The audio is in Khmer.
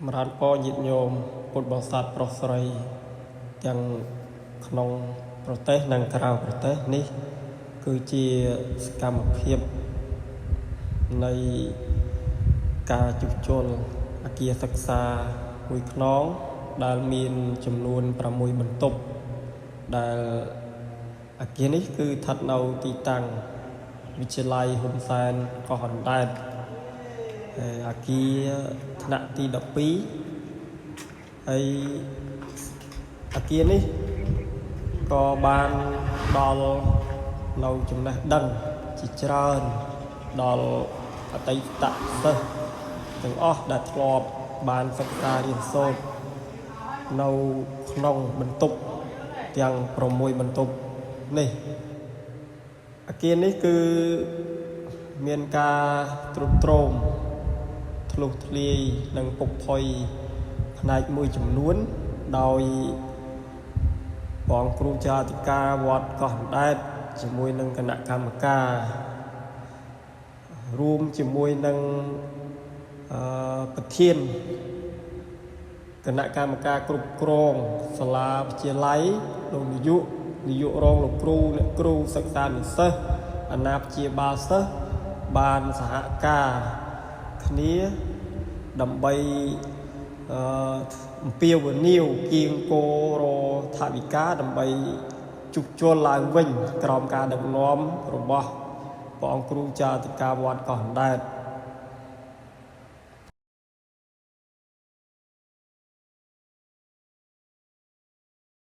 ចម្រើនពរញាតិញោមពុទ្ធបរិស័ទប្រុសស្រីទាំងក្នុងប្រទេសនិងក្រៅប្រទេសនេះគឺជាសកម្មភាពនៃការជួសជុលអគារសិក្សាមួយខ្នងដែលមានចំនួន6បន្ទប់ដែលអគារនេះគឺស្ថិតនៅទីតាំងវិទ្យាល័យហ៊ុនសែនកោះអណ្ដែតហើយអគារថ្នាក់ទី12ហើយអគារនេះក៏បានដល់នៅចំណេះដឹងជាច្រើនដល់អតីតសិស្សទាំងអស់ដែលធ្លាប់បានសិក្សារៀនសូត្រនៅក្នុងបន្ទប់ទាំង6បន្ទប់នេះអគារនេះគឺមានការទ្រុឌទ្រោមធ្លុះធ្លាយនិងពុកផុយផ្នែកមួយចំនួនដោយបងគ្រូចាធិការវត្តកោះអណ្ដែតជាមួយនឹងគណៈកម្មការរួមជាមួយនឹងអឺប្រធានគណៈកម្មការគ្រប់គ្រងសាលាវិទ្យាល័យលោកនាយកនាយករងលោកគ្រូអ្នកគ្រូសិក្សានិស្សិតអាណាព្យាបាលសិស្សបានសហការគ្នាដើម្បីអឺអំពាវនាវគៀងគោរថវិកាដើម្បីជួសជុលឡើងវិញក្រោមការដឹកនាំរបស់ព្រះអង្គគ្រូចាធិការវត្តកោះអណ្ដែត។